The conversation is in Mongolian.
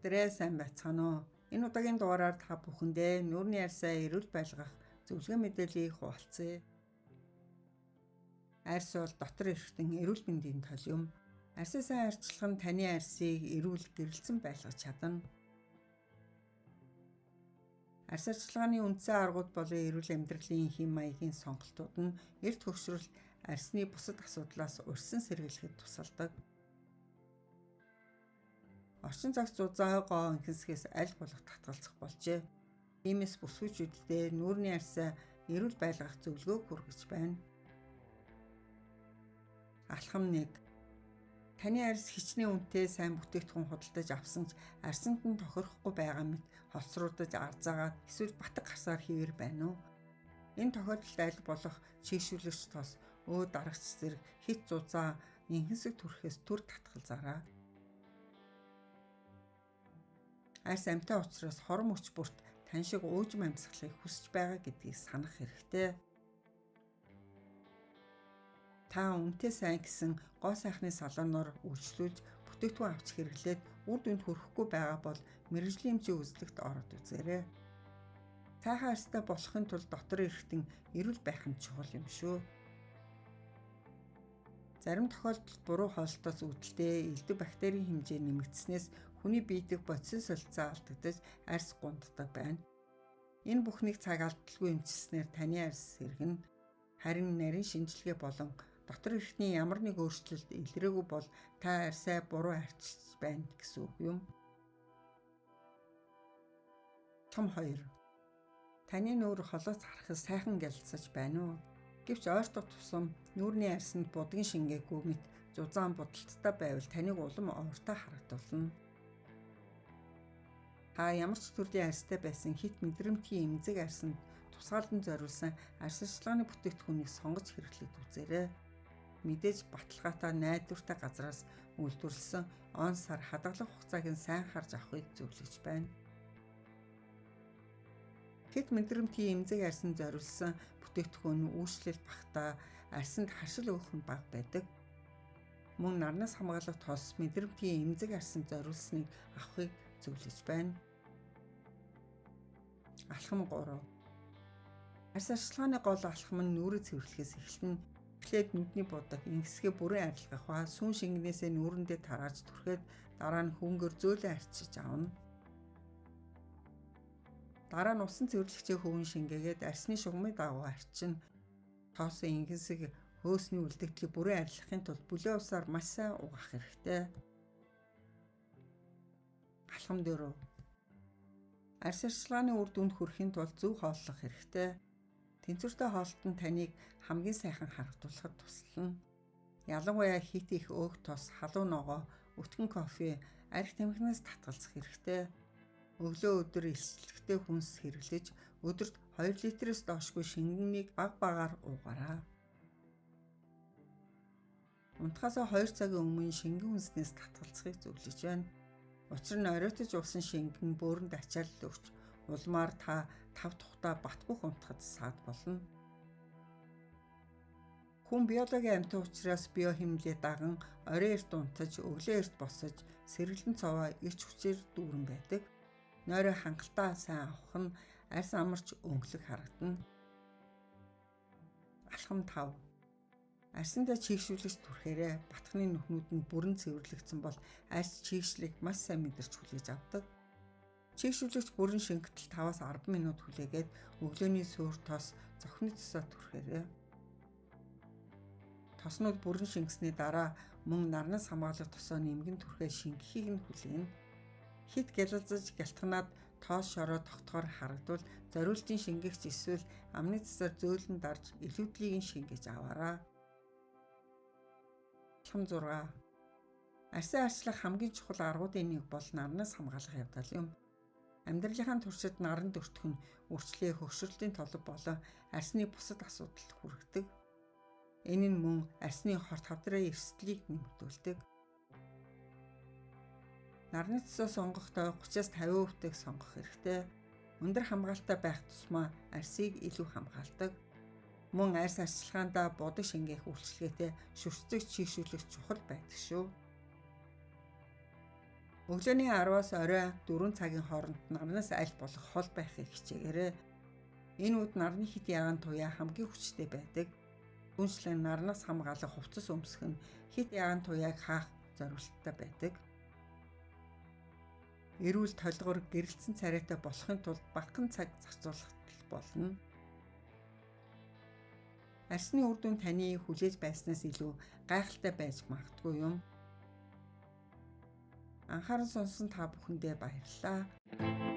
Бүгдээрээ сайн байцгаана уу? Энэ удаагийн дугаараар та бүхэндээ нүүрний арьсаа эрүүл байлгах зөвлөгөө мэдээллийг хуваалцъя. Арьс бол дотор эрхтэн эрүүл мэндийн тал юм. Арьсаа сайн арьчлах нь таны арьсыг эрүүл гэрэлтсэн байлгаж чадна. Арьс арчилгааны үндсэн аргууд болон эрүүл амьдралын хэм маягийн сонголтууд нь эрт хөгшрөл, арьсны бусад асуудлаас урьдчилан сэргийлэхэд тусалдаг. Орчин цагт зузаан гоо инхэнсгээс аль болох татгалзах болжээ. Иймээс бүсгүйчүүддээ нүүрний арьсаа эрүүл байлгах зөвлөгөөг хүргэж байна. Алхам 1. Таны арьс хичнээн үнэтэй сайн бүтээгдэхүүн худалдаж авсан ч арьсанд нь тохирохгүй байгаа мэт холсруудаж, арзаагаад эсвэл батг гарсаар хэвээр байна уу? Энэ тохиолдолд аль болох чийгшүүлэгч тос, өө дарагч зэрэг хэт зузаан инхэнсэг төрхөөс түр татгалзаарай. Арьс амьтан учраас хором мөч бүрт тань шиг уужим амьсгалыг хүсэж байгаа гэдгийг санах хэрэгтэй. Та үнэтэй сайн гэсэн гоо сайхны салоноор үйлчлүүлж бүтээгдэхүүн авч хэрэглээд үр дүнд хүрэхгүй байгаа бол мэргэжлийн эмчийн үзлэгт ороод үзээрэй. Сайхан арьстай болохын тулд дотор эрхтэн эрүүл байх нь чухал юм шүү. Зарим тохиолдолд буруу хоолтоос үүдэлтэй элдэв бактерийн хэмжээ нэмэгдсэнээс хүний бие дэх бодисын солилцоо алдагдаж арьс гунддаг байна. Энэ бүхнийг цаг алдалгүй эмчилснээр таны арьс сэргэнэ. Харин нарийн шинжилгээ болон дотор эрхтний ямар нэг өөрчлөлт илрээгүй бол та арьсаа буруу арчилж байна гэсэн үг юм. Алхам 2. Таны нүүр холоос харахад сайхан гялцаж байна уу? Гэвч ойртох тусам нүүрний арьсанд будгийн шингээгүй мэт зузаан будалттай байвал таныг улам овртой харагдуулна. Та ямар ч төрлийн арьстай байсан хэт мэдрэмтгий эмзэг арьсанд тусгаалan зориулсан арьс арчилгааны бүтээгдэхүүнийг сонгож хэрэглээд үзээрэй. Мэдээж баталгаатай найдвартай газраас үйлдвэрлэсэн он сар хадгалах хугацааг нь сайн харж авахыг зөвлөж байна. Хэт мэдрэмтгий эмзэг арьсанд зориулсан бүтээгдэхүүн нь үйлчлэл багтаа арьсанд харшил өгөх нь бага байдаг. Мөн нарнаас хамгаалах тос мэдрэмтгий эмзэг арьсанд зориулсныг авахыг зөвлөж байна. Алхам 3. Арьс арчилгааны гол алхам нь нүүрээ цэвэрлэхээс эхэлнэ. Эхлээд нүдний будаг ингэсгээ бүрэн арилгах ба сүүн шингэнээсээ нүүрэндээ тарааж түрхээд дараа нь хөнгөр зөөлөн арчиж авна. Дараа нь усан цэвэрлэгчээ хөвөн шингээгээд арьсны шугамын дагуу арчина. Тоосон ингэсэг хөөсний үлдэгдлийг бүрэн арилгахын тулд бүлээн усаар маш сайн угаах хэрэгтэй. Алхам 4. Арьс арчилгааны үр дүнд хүрэхин тулд зөв хооллох хэрэгтэй. Тэнцвэртэй хооллолт нь таныг хамгийн сайхан харагдуулахад туслана. Ялангуяа хэт их өөх тос, халуун ногоо, өтгөн кофе, арх тамхинаас татгалзах хэрэгтэй. Өглөө өдөр илчлэгтэй хүнс хэрэглэж өдөрт 2 литрээс доошгүй шингэнийг бага багаар уугаарай. Унтахаасаа 2 цагийн өмнө шингэн хүнснээс татгалзахыг зөвлөж байна. Учир нь оройтож уусан шингэн бөөрөнд ачаалал өгч улмаар та тав тухтай бат бөх унтахад саад болно. Хүн биологийн амьтан учраас био хэмнэлээ даган орой эрт унтаж, өглөө эрт босож, сэргэлэн цовоо эрч хүчээр дүүрэн байдаг. Нойроо хангалттай сайн авах нь арьс амарч өнгөлөг харагдана. Алхам 5. Арьсандаа чийгшүүлэгч түрхээрээ батхны нүхнүүд нь бүрэн цэвэрлэгдсэн бол арьс чийгшлийг маш сайн мэдэрч хүлээж авдаг. Чийгшүүлэгч бүрэн шингэтэл 5-аас 10 минут хүлээгээд өглөөний суур тос, цохины тосоо түрхээрэй. Тоснууд бүрэн шингэсний дараа мөн нарнаас хамгаалах тосоо нэмгэн түрхээ шингэхийг нь хүлээнэ. Хэт гялалзаж гялтганаад тоос шороо тогтохоор харагдвал зориултын шингэгч эсвэл амны цасаар зөөлөн дарж илүүдлийг нь шингээж аваарай. Алхам 6. Арьсаа арчлах хамгийн чухал аргуудын нэг бол нарнаас хамгаалах явдал юм. Амьдралынхаа туршид наран дөртөх нь үрчлээ, хөгшрөлтийн толбо болон арьсны бусад асуудалд хүргэдэг. Энэ нь мөн арьсны хорт хавдрын эрсдлийг нэмэгдүүлдэг. Нарны тосоо сонгохдоо 30-аас 50% сонгох хэрэгтэй. Өндөр хамгаалалттай байх тусмаа арьсыг илүү хамгаалдаг. Мөн арьс арчилгаандаа будаг шингээх үйлчилгээтэй шүршдэг чийгшүүлэгч чухал байдаг шүү. Өглөөний 10-аас орой 4 цагийн хооронд нарнаас аль болох хол байхыг хичээгээрэй. Энэ үед нарны хэт ягаан туяа хамгийн хүчтэй байдаг. Түүнчлэн нарнаас хамгаалах хувцас өмсөх нь хэт ягаан туяаг хаах зорилттой байдаг. Эрүүл толгор гэрэлтсэн царайтай болохын тулд багахан цаг зарцуулах болно. Арьсны үр дүн таны хүлээж байснаас илүү гайхалтай байж магадгүй юм. Анхааран сонссон та бүхэндээ баярлалаа.